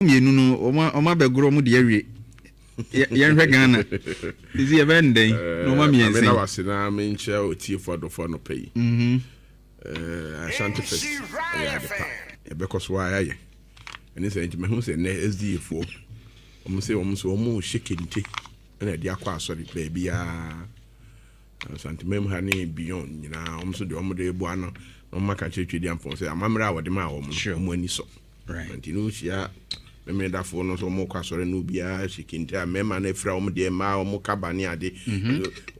Mmienu no wɔn abɛgorɔ wɔn de awie. Yɛnhwɛ Ghana sisi yɛbɛyɛ no dɛn na wɔn mmiɛnsa yi. Meda wase na menkyerɛ otiefo adɔfo anɔpa yi. Ashanti Fest ɛyɛ ade pa. Yɛbɛkɔ so ara ayɛ. Ɛne sɛ nti mahu sɛ nnɛ SDA foɔ wɔn sɛ wɔn nso wɔn rehyɛ kente ɛna ɛde akɔ asɔre baabiara. Asanteman ha ne beyond nyinaa wɔn nso deɛ wɔn de boa no na wɔn aka kyerɛ Tweduampɔn sɛ amammerɛ a wɔde maa wɔn no wɔn ani sɔ. Nti no wohyia Memenedafoɔ no nso wɔn kɔ asɔre no obiara hyɛ kente a mmarima no afira wɔn deɛ mmaa wɔn kaba ne ade.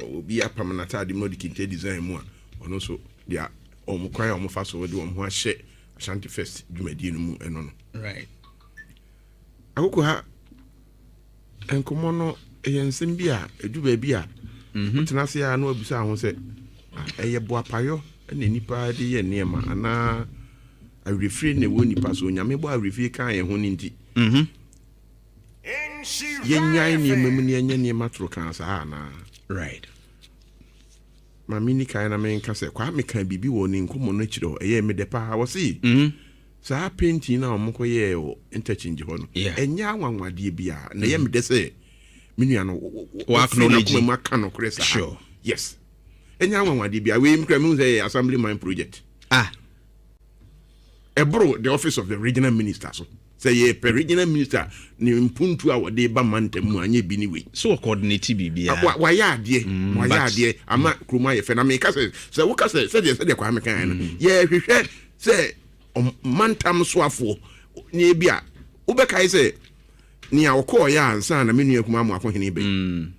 Obi apam n'ataade mu na ɔde kente design mu a ɔno nso deɛ wɔn kwan a wɔn fa so de wɔn ho ahyɛ Ashanti Fest dwumadie no mu ɛno no. Akoko ha Nkɔmmɔ no, ɛyɛ nsɛm bi a ɛdu baabi a wotena ase a na wabisa ho sɛ, ɛyɛ boapayɔ na nnipa de yɛ nneɛma anaa awerɛfire na ɛwɔ nnipa so? Onyame bɔ awerɛfire kaa yɛn ho no nti, yɛnyae nneɛma mu na yɛnyɛ nneɛma toro kaa saa anaa? Right. Ma menni kan na menka sɛ Kwame ka biribi wɔ ne nkɔmmɔ no akyire hɔ, ɛyɛɛ me dɛ paa. Ɔse, Saa painting no a wɔkɔyɛɛ wɔ interchange hɔ no, ɛnyɛ anwanwadeɛ biara. Na ɛyɛ me dɛ sɛ me nua no wafiri n'akoma mu aka nokorɛ saa. Sure. Yes. Ɛnyɛ anwanwadeɛ biara. Wei mekura mehu sɛ ɛyɛ assembly man project. Ah. Ɛboro the office of the regional minister so. Sɛ yɛpɛ regional minister ne mpuntu a wɔde ba mantam mu anyɛ bi ne wei. So wɔ coordinate biribiara. Wayɛ adeɛ, wayɛ adeɛ ama kurom ayɛ fɛ. Na meka sɛ sɛ woka sɛ sɛdeɛ sɛdeɛ Kwame kaeɛ no, yɛhwehwɛ sɛ mantam soafoɔ ne ebi a wobɛkae sɛ nea ɔkɔɔyɛ ansa na me nua kumaa Amoako hene bɛyi.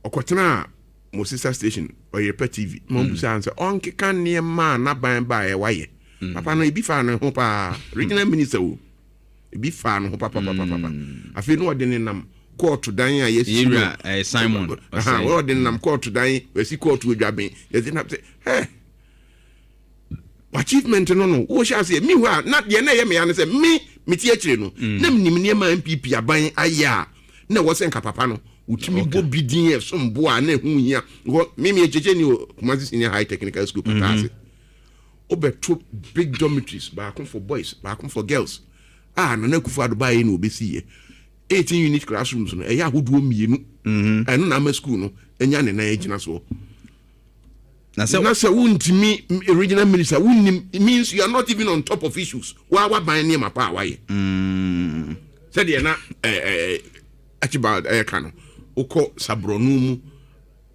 Ɔkɔtenaa Mosisa station Ɔyerpa TV ma ɔbusaa no sɛ ɔnkeka nneɛma a n'aban baeɛ wayɛ. Papa no ebi faa ne ho paa. Regional minister o. Ebi faa ne ho papapapapa. Afei na ɔde ne nam kɔɔto dan a yɛasi no. Yɛwura eh, Simon. Aha, ɔde ne nam kɔɔto dan, yɛasi kɔɔto adwaben. Yɛde nam sɛ, hɛ, achievement no no, wohyɛ aseɛ. Mi hɔ a, na deɛ na ɛyɛ me ya ne sɛ, me, mete akyire no, na menim nneɛma a NPP aban ayɛ a, na ɛwɔ sɛ nka papa no, wotumi bɔ bi din a ɛsom bo a na ɛho hia. Because me, meyɛ kyerɛkyerɛni wɔ Kumasi Senior High Technical School, Pata ase. Wobɛto big dormitories, baako for boys, baako for girls, a Nana Akufo-Addo baeɛ na wɔbɛsiiɛ. 18 unit classrooms no, ɛyɛ ahodoɔ mmienu. Ɛno na ama school no anya ne nan agyina soɔ. Na sɛ Na sɛ wontumi regional minister wonnim means you are not even on top of issues. Waa waban nneɛma pa a wayɛ. Sɛdeɛ na eh, eh, Archibald ɛreka no, wokɔ saborɔno mu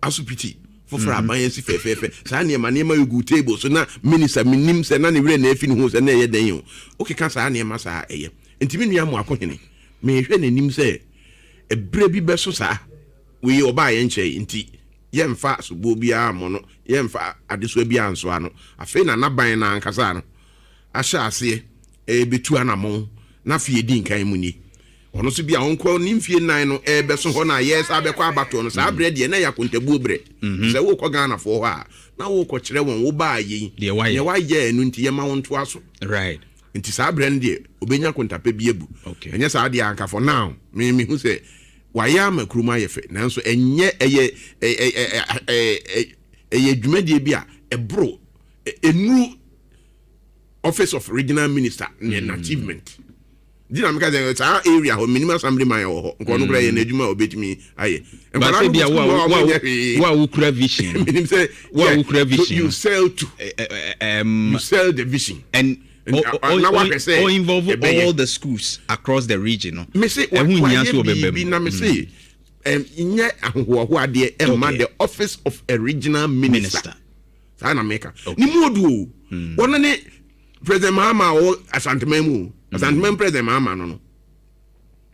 asopiti foforɔ aban asi fɛfɛɛfɛ saa nneɛma nneɛma yi gu table so na minister menim sɛ na ne werɛ na afi ne ho sɛ na ɛyɛ dɛn o wokeka saa nneɛma saa ɛyɛ nti me nua Amoako-Hene mehwɛ n'anim sɛ ɛberɛ bi bɛso saa wei ɔbaa yɛn nkyɛn nti yɛmfa soboɔ biara mmɔ no yɛmfa adesoa biara nsoa no afei na n'aban no ankasa no ahyɛ aseɛ ɛrebɛtu anamɔn na afei ɛdi nkan mu nie Ɔno nso bi a ɔnkɔ ne mfie nnan no ɛrebɛso hɔ no a yɛresa abɛkɔ abatoɔ no, saa berɛ deɛ na ɛyɛ akontabuo berɛ. Sɛ worekɔ Ghanafoɔ hɔ a, na worekɔkyerɛ wɔn wo baa yei, Deɛ woayɛ. deɛ woayɛ ɛno nti yɛma wo ntoa so. Nti saa berɛ no deɛ ɔbɛnya akontapɛ bi abu. Ɛnyɛ saa deɛ a anka for now me mehu sɛ wayɛ ama kurom ayɛ fɛ nanso ɛnyɛ ɛyɛ ɛ ɛ ɛ ɛ ɛ ɛyɛ dwumadie bi a ɛboro ɛnuru office of regional minister ne mm. achievement nti na meka sɛ saa area hɔ menim assembly man wɔ hɔ nka ɔno koraa yɛ n'adwuma a ɔbɛtumi ayɛ nkwadaa no kɔ sukuu a wɔnyɛ hwee wo a wokura vision menim sɛ wo a wokura vision you sell to eh, eh, you sell the vision and na wahwɛ sɛ or involve all the schools across the region no mese wayɛ biribi na mese nyɛ ahohoahoadeɛ ɛmma the office of a regional minister saa na meka ne mu odu o hmm. wɔno ne President Mahama a ɔwɔ Asanteman mu o hmm. Asanteman President Mahama no no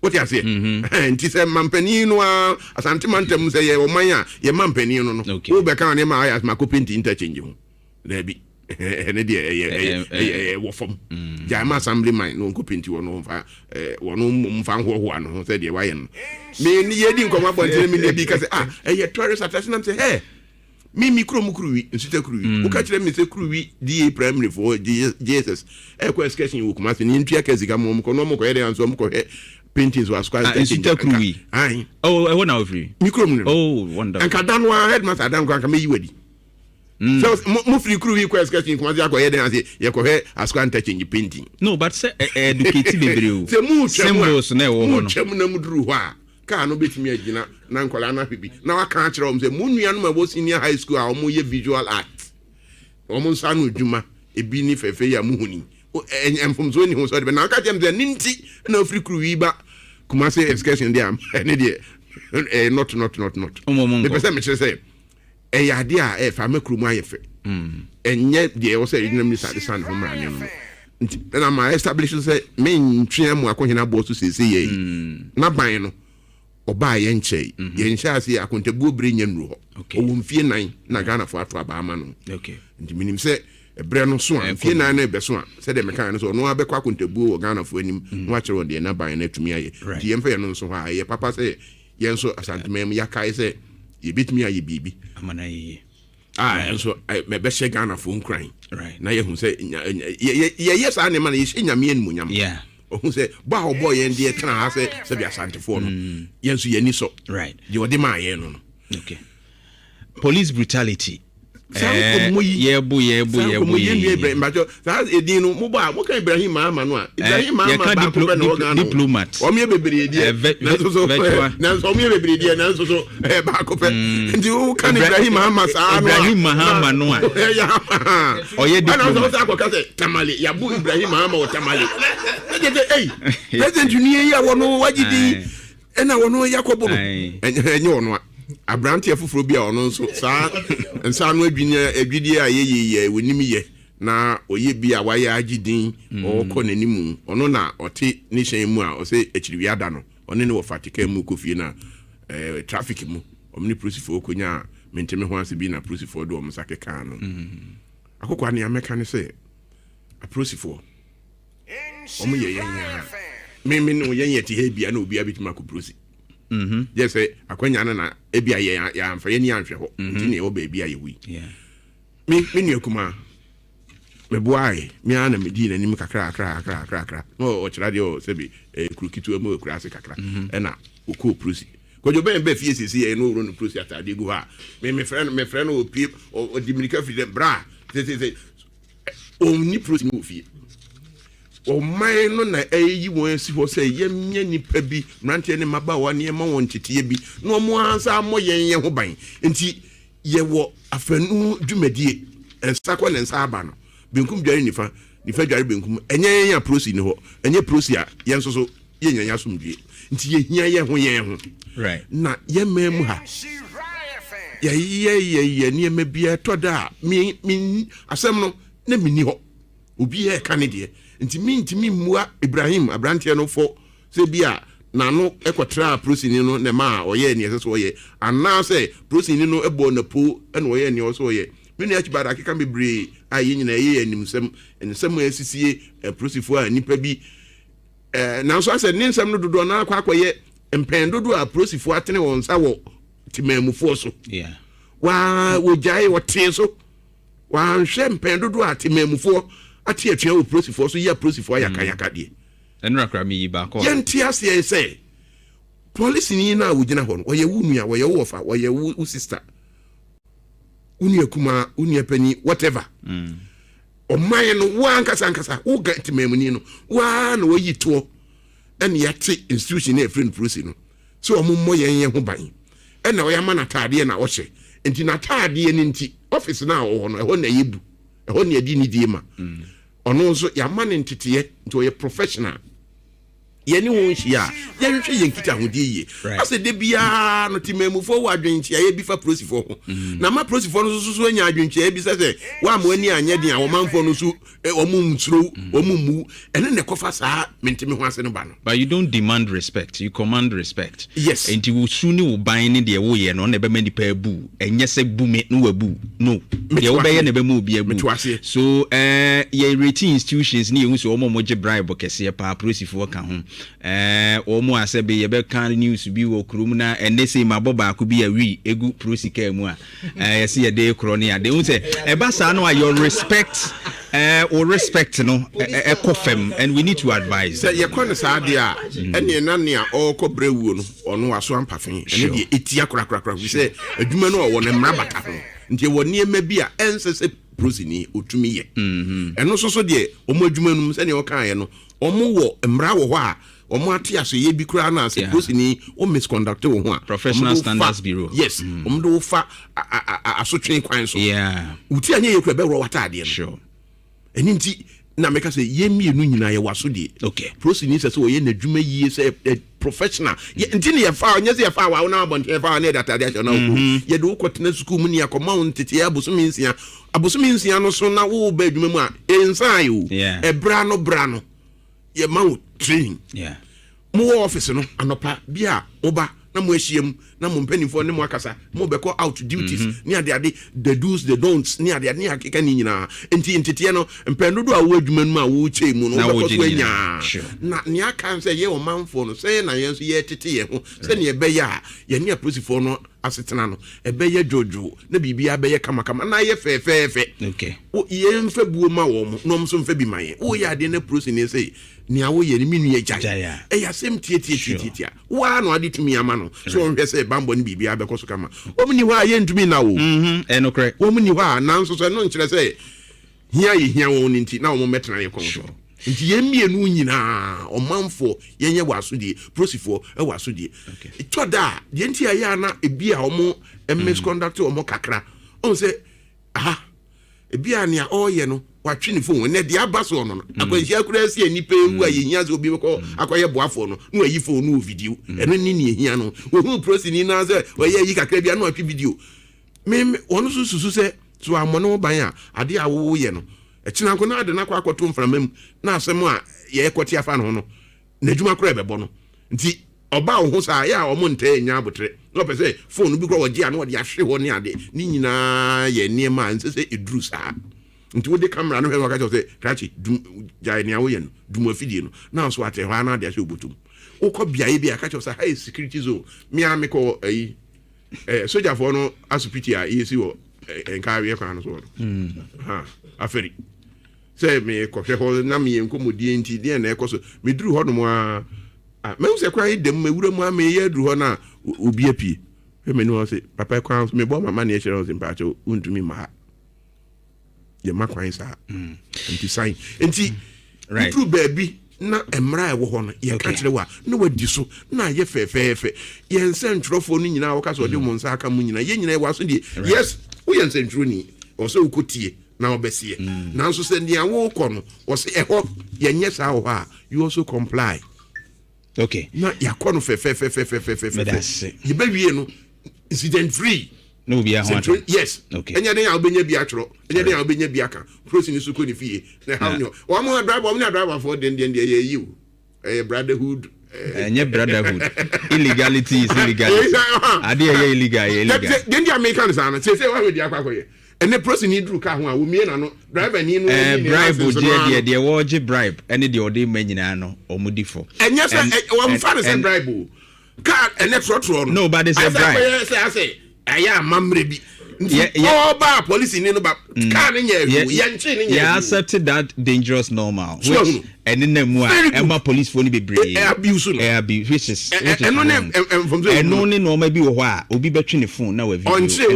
wote aseɛ hmm. nti sɛ mampanin no a Asante mantam sɛ yɛ ɔman a yɛ mampanin no no wobɛka nneɛma a ayɛ asoma kɔ painti interchange ho daabi ɛne deɛ ɛyɛ ɛyɛ ɛyɛ wɔ fam gyae ma assembly man na ɔnkɔ painti wɔ no mfa wɔn mfa nhoahoa no ho sɛ deɛ wayɛ no me yɛdi nkɔmɔ abɔntene me nua bi ka sɛ ah ɛyɛ tourist attraction nam sɛ hɛ Me me kurom Kuruwi, Nsuta Kuruwi. Mm. Woka kyerɛ me sɛ Kuruwi DA primary foɔ JSS ɛkɔ excursion wɔ Kumasi ne yɛntua ka sika ma wɔn kɔ na wɔn kɔyɛ dɛ anso wɔn kɔhwɛ paintings wɔ Asukwa ah, Nsuta Kuruwi. Ayi. Oh, ɛhɔ na ofiri. Me kurom no. Oh, wonderful. Nka dan no ara headmaster dan koraa nka meyi wadi. Sɛ mo firi kuru yi kɔ excursion Kumasi akɔyɛ dɛn ase yɛkɔhwɛ Asukwa interchange painting. No, but sɛ educate bebree o. Sɛ mo twam a, Symbols na ɛwɔ hɔ mo no. twam na mo duru hɔ a, kaa no bɛtumi agyina na nkwadaa no ahwɛ bi na waka akyerɛ wɔn sɛ mo nuanom a ɛwɔ senior high school a wɔyɛ visual art, wɔn nsa ano adwuma ebi ne fɛfɛ yi a mo hu ni. Mfomsoɔ ni ho sɛ ɔde bɛ na ɔka kyerɛ m sɛ ne nti na ofiri kuru yi ba Kumasi excursion deɛ a, ɛne deɛ ɛyɛ not not not not. Mepɛ sɛ mekyerɛ sɛ ɛyɛ adeɛ a ɛyɛ fɛ ama kurom ayɛ fɛ. Ɛnyɛ deɛ ɛwɔ sɛ regional minister de san ne ho mmara ne no. Nti ɛna ma establish sɛ mentwe amu akɔhene aboɔ so seesei yɛ yi. N'aban no ɔbaa yɛn nkyɛe. Yɛn hyɛ ase akontabuo bere nyɛ nnuru hɔ. Ɔwɔ mfie 4 na Ghanafoɔ ato aba ama no. Nti menim sɛ ɛberɛ no so a, mfie 4 no ɛbɛso a, sɛdeɛ mekaa no sɛ ɔno ara bɛkɔ akontabuo wɔ Ghanafoɔ anim na wakyerɛ wɔn deɛ n'aban no atumi ayɛ. Nti yɛmfa yɛn no nso hɔ a, ɛyɛ papa sɛ yɛn nso Asanteman mu yɛakae sɛ yɛbɛtumi ayɛ biribi a ɛnso ɛbɛhyɛ Ghanafoɔ nkuran na yɛhu sɛ yɛyɛ saa nneɛma no, yɛhyɛ Nyame animuonyam. Ɔhu sɛ bɔ a ɔbɔɔ yɛn deɛ tena ha sɛ sɛbi Asantefoɔ no, yɛn nso yɛn ani sɔ deɛ ɔde maa yɛn no. Okay. Police brutality. Saa nkɔmmɔ yi, yɛbo yɛbo saa yɛbo nkɔmmɔ yi, yɛn nua yɛ Ibrahim Bàjọ́, saa edin no mo bɔ a, mo ka Ibrahim Mahama no a, Ibrahim Mahama yɛka baako pɛ na ɔwɔ Ghana o. Diplomat. Wɔn yɛ bebree deɛ, nanso so virtual. Nanso wɔn yɛ bebree deɛ, nanso so ɛyɛ baako pɛ. Nti wo ka no Ibrahim Mahama saa no a, Ibrahim Mahama no a. Ɛyɛ ama. Ɔyɛ Ɛna diplomat. ɔsɛ akɔka sɛ Tamale, yabo Ibrahim Mahama wɔ Tamale. Ɛkyɛ sɛ, ɛy, president ni yi a wɔn wagye din, ɛna wɔn yakɔbo no. Ɛnyɛ ɔno a. Aberanteɛ foforɔ bi a ɔno nso saa nsa ano adwidie a yɛyɛ yɛ wɔnim yɛ na ɔyɛ bi a wayɛ agye din, ɔkɔ n'anim, ɔno na ɔte ne hyɛn mu a ɔsɛ akyiriwia da no, ɔne ne wɔ fatika mu kɔ fie na traffic mu ɔmo ne polisifoɔ kɔnya a mente me ho ase bi na polisifoɔ de ɔmo nsa kekaa no. Akokɔ nea mɛka ne sɛ apolisifoɔ ɔmo yɛ yɛn a me ne yɛn yɛ te ha bia na obiara bɛtumi akɔ polisi gye sɛ akwanya no na ebi a yɛn yɛamfa yɛn ni anhwɛ hɔ nti na yɛwɔ baabi a yɛwɔ yi. Me nua kumaa meboae, me ara na medii n'anim kakra kakra kakra kakra kakra na ɔkyerɛ adeɛ wɔ sɛbi kuro ketewa mu wɔ kura ase kakra, ɛna ɔkɔɔ polisi. Kwadwo bɛn bɛ fie siesie yɛ no, ɔwuro no polisi ataadeɛ gu hɔ a me mefrɛ no mefrɛ no, ɔpie, ɔdi mirika firi dɛ bra sɛ ɔnni polisi no wɔ fie. Ɔman no na ɛyi wɔn asi hɔ sɛ yɛnyɛ nipa bi, mmeranteɛ ne mmabaawa, nneɛma wɔn nteteɛ bi na wɔn ansa mmɔ yɛn yɛn ho ban. Nti yɛwɔ afanu dwumadie, nsa kɔ ne nsa aba no, benkum dware nifa, nifa dware benkum. Ɛnyɛ yɛn a polisi ni hɔ, ɛnyɛ polisi a yɛn nso so yɛnya yɛn asomdwie. Nti yɛhia yɛn ho yɛn ho. Na yɛn man mu ha yɛyɛ yɛyɛ nneɛma bi a ɛtɔ da a me me asɛm no na menni hɔ, obi yɛ ɛka ne deɛ, nti mentumi mmua Ibrahim aberanteɛ no fɔ sɛ bi a n'ano ɛkɔtraa polisini no na ɛma a ɔyɛɛ nea ɛsɛ sɛ ɔyɛ, anaasɛ polisini no bɔɔ napo ɛna ɔyɛɛ nea ɔsɛ sɛ ɔyɛ. Me nua Akyibada akeka bebree a yɛn nyinaa yɛyɛ animsɛm nsɛm a asisie apolisifoɔ a nnipa bi nanso asɛ ne nsɛm no dodoɔ no akɔ akɔyɛ mpɛn dodoɔ a apolisifoɔ atene wɔn nsa wɔ temammufoɔ so. Waa wɔgyae wɔtee so wanhwɛ mpɛn dodoɔ a temammufoɔ ate atua wɔ polisifoɔ so yɛ apolisifoɔ ayakayaka deɛ. Ɛnora kora meyi baako a yɛnte aseɛ sɛ polisini no a wogyina hɔ no, wɔyɛ wo nua, wɔyɛ wo wɔfa, wɔyɛ wo sister, wo nua kumaa, wo nua panyin, whatever. Ɔman no, wo ankasa ankasa wo ga temamuni no, woa na wɔyi toɔ ɛne yɛate institution no a ɛfiri no polisi no sɛ ɔmo mmɔ yɛn yɛn ho ban, ɛna ɔyɛ ama n'ataadeɛ na ɔhyɛ. Nti n'ataadeɛ no nti office no a ɔwɔ no, ɛhɔ na ɛyɛ bu, ɛhɔ na yɛde ne die ma. Ɔno nso yɛama ne nteteɛ nti ɔyɛ professional. Yɛne wɔn hyia a, yɛhwehwɛ yɛn nkitahodie yie. Asɛ de biara no temammufoɔ wɔ adwenkyeaeɛ bi fa polisifoɔ ho, na ama polisifoɔ no nso so anya adwenkyeaeɛ bi sɛ wɔama ani anyɛ den a, ɔmanfoɔ no nso wɔn nsuro, wɔn mmu. Ɛne na ɛkɔfa saa mente me ho ase no ba no. But you don't demand respect, you command respect. Yes. Nti wo su ne wo ban ne deɛ woyɛ no, ɔno na ɛbɛma nipa abu. Ɛnyɛ sɛ bu me na wabu. No. Deɛ wobɛyɛ na ɛbɛma obi abu. Meto aseɛ. So yɛ rating institutions ne yɛhu sɛ wɔn a wɔgye bribe kɛseɛ paa, polisifoɔ ka ho. Wɔn a sɛ bi yɛbɛka news bi wɔ kurom na ɛnɛ sɛ mabɔ baako bi a wi egu polisi kaa mu a yɛsɛ yɛde korɔ ne ade. Wohu sɛ ɛba saa no a, your respect wo respect no ɛkɔ fam, and we need to advise. Sɛ yɛkɔ no saa deɛ a, ɛneɛ na nea ɔrekɔ brɛ wuo no, ɔno waso ampafe. Ɛno deɛ ɛtia korakorakora, firi sɛ adwuma no a ɔwɔ no, mmara bata ho. Nti ɛwɔ nneɛma bi a ɛnsɛ sɛ prosini ɔtumi yɛ. Ɛno nso so deɛ, ɔmo adwuma no mu, sɛnea ɔkaeɛ no, ɔmo wɔ mmara wɔ hɔ a ɔmo ate asoyɛ bi koraa no a sɛ prosini wo misconduct wo ho a, Professional ɔmo de wo Standards Bureau. Yes, ɔmo de wo fa asotwe kwan so. Wo ti anyɛ yɛ kura, bɛworɔ w'ataadeɛ no. Ɛno nti na meka sɛ yɛn mmienu nyinaa yɛwɔ asodie. Prosini sɛ ɔyɛ n'adwuma yie sɛ professional. Nti ne yɛfa, nyɛ sɛ yɛfa wa wo na abɔnten, yɛfa wa ne yɛde atade ahyɛ na wokɔ. Yɛde wo kɔtena sukuu mu ne yɛakɔma wo nteteɛ abosome 6. Abosome 6 no so na wowobɛ adwuma mu a, ɛnsan o. Ɛbra no bra no, yɛma wo training. Mowɔ office no, anɔpa bi a moba na mo ahyia mu na mo mpanimfoɔ ne mo akasa, mo bɛkɔ out duties ne adeade, the dos, the don'ts ne adeade ne akeka ne nyinaa. Nti nteteɛ no, mpɛn dodo a wowɔ adwuma no mu a wokyɛ mu no, Na wobɛkɔ wogye so ne anyaa. nyinaa. Na nea aka sɛ yɛ ɔmanfoɔ no, sɛn na yɛn nso yɛtete yɛn ho sɛnea ɛbɛyɛ a yɛne apolisifoɔ no asetena no ɛbɛyɛ dwodwo na biribiara bɛyɛ kamakama na ayɛ fɛɛfɛɛfɛ? Yɛmfa buo ma wɔn mo na wɔn nso mfa bi ma yɛn. Woyɛ adeɛ na polisi sɛ nea woyɛ no, me nua, gyae. Gyae a. Ɛyɛ asɛm tietietie. Woa na ade tumi ama no so, ɔnhwɛ sɛ bambɔ no biribiara bɛkɔ so kama. Wɔn ni hɔ a, yɛntumi na wo. Ɛnokorɛ. Wɔn ni hɔ a, nanso sɛ ɛno nkyerɛ sɛ hia yɛ hia wɔn no nti na wɔn mɛtena yɛ kɔn so. Nti yɛn mmienu nyinaa, ɔmanfoɔ, yɛnyɛ wɔ asodie, polisifoɔ ɛwɔ asodie. Tɔ da a deɛ nti a yɛ ana ebi a wɔn misconduct wɔn kakra, ɔn sɛ aha ebi a nea ɔreyɛ no, watwe ne phone. Ɛnɛ deɛ aba soɔ no, akwanhyia koraa si a nipa ewu a, yɛhia sɛ obi bɛkɔ akɔyɛ boafoɔ no na wayi phone no wɔ video. Ɛno ne nea ehia no. Ohun polisini naa sɛ ɔyɛ ayi kakra bi a, na watwe video. Mímí wɔn nso susu sɛ so amɔ ne ho ban a, adeɛ a wɔwɔ yɛ no, ɛkyina nko na ade no akɔ akɔto mframa mu na asɛm a yɛkɔte afa ne ho no, n'adwuma koraa ɛbɛbɔ no. Nti ɔbaa wo ho saa yɛ a, ɔmo ntɛ nya abotrɛ na ɔpɛ sɛ phone bi koraa wɔgye a, na wɔde ahwe hɔ ne ade ne nyinaa yɛ nneɛma a nsɛ sɛ ɛduru saa. Nti wode camera no hwɛ na ɔka kyerɛ wo sɛ, "Krakye, dum, gyae nea woyɛ no, dum afidie no," na nso ate hɔ a na ade ahyɛ obotom. Wokɔ beaeɛ bi a, ka kyerɛ wo sɛ ha yɛ security zone. Mea mekɔ ayi sogyafoɔ no asopiti a yɛsi wɔ Nkaaweɛ kwan no so hɔ no ha, afɛri sɛ mekɔhwɛ hɔ na meyɛ nkɔmmɔdie. Nti deɛ na ɛkɔ so, meduru hɔ nom a, mahu sɛ kwan yi dam, mawura mu a, meyɛ aduru hɔ no a, obi apue hwɛ m'anim hɔ sɛ, "Papa, kwan so." Mebɔ mama ne ɛkyerɛ hɔ sɛ, "Mpaakyɛw, wontumi mma ha, yɛma kwan saa." Nti san nti woduru baabi na mmara a ɛwɔ hɔ no, yɛka kyerɛ wo a, na wadi so na ayɛ fɛɛfɛɛfɛ. Yɛn nsɛntwerɛfoɔ no nyinaa, wɔka sɛ ɔde mo nsa aka mu nyinaa, yɛn nyinaa yɛwɔ aso deɛ. Yes, woyɛ nsɛntwerɛni, ɔwɔ sɛ wokɔ tie na wobɛseɛ, nanso sɛ nea wokɔ no, ɔsɛ ɛhɔ yɛnyɛ saa wɔ hɔ a, you also comply. Na yɛakɔ no fɛfɛfɛfɛfɛfɛfɛ. Meda ase. Yɛbɛwie no incident free. Na obiara ho atɔ. Yes. Ɛnyɛ den a wobɛnya bi atwerɛ, ɛnyɛ den a wobɛnya bi aka. Polisi ni so kɔ ne fie na ɛhaw ne hɔ. Wɔn mo driver, wɔn ne driverfoɔ den deɛ deɛ yɛ yi o, ɛyɛ brotherhood. Ɛnyɛ brotherhood. Illegality is illegality. Adeɛ ɛyɛ illegal yɛ illegal. Deɛ nti a meka no saa no, sɛ wahwɛ deɛ akɔ akɔyɛ ɛnɛ, polisi ni duru kaa ho a, wɔmie n'ano, driver ni no. Bribe gyeɛ deɛ wɔregye bribe ɛne deɛ ɔde ma nyinaa no, ɔmo di fɔ. Ɛnyɛ sɛ wɔn fa no sɛ bribe o. Kaa ɛnɛ trɔtrɔ no. No, but it's a bribe. Asɛ akɔyɛ sɛ asɛ ɛyɛ amammerɛ bi nti ɔba polisi ni no ba kaa ne nyɛ ɛhu, yɛnkye ne nyɛ. Yɛ accept that dangerous normal which ɛne na mu a ɛma policefoɔ no bebree abuse no. Ɛ abuse, which is ɛno ne wrong. Mfomso. Ɛno ne nneɛma bi wɔ hɔ a obi bɛtwe ne phone na wa video and then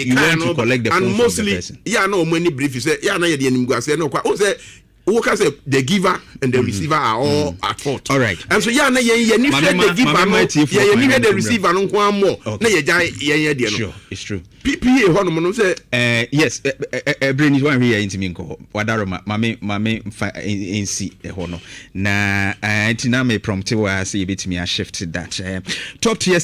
you want to collect the phone and from the mostly person. Yɛ a na wɔn ani brief sɛ yɛ a na yɛde animguaseɛ na ɔkɔ a sɛ woka sɛ the giver and the receiver are all at fault. All right. And so yɛ a na yɛn yɛn ni hwɛ the giver no, yɛn ni hwɛ the receiver no nko amɔ na yɛ gya yɛn yɛ deɛ no. Sure, it's true. PPA hɔ nom no sɛ. Yes, ɛbere ni wɔn ahwɛ yɛ ntumi nkɔ hɔ wadaro ma maame nfa nsi ɛhɔ no na nti na me prompt wɔ sɛ yɛbɛtumi ashift that top tier.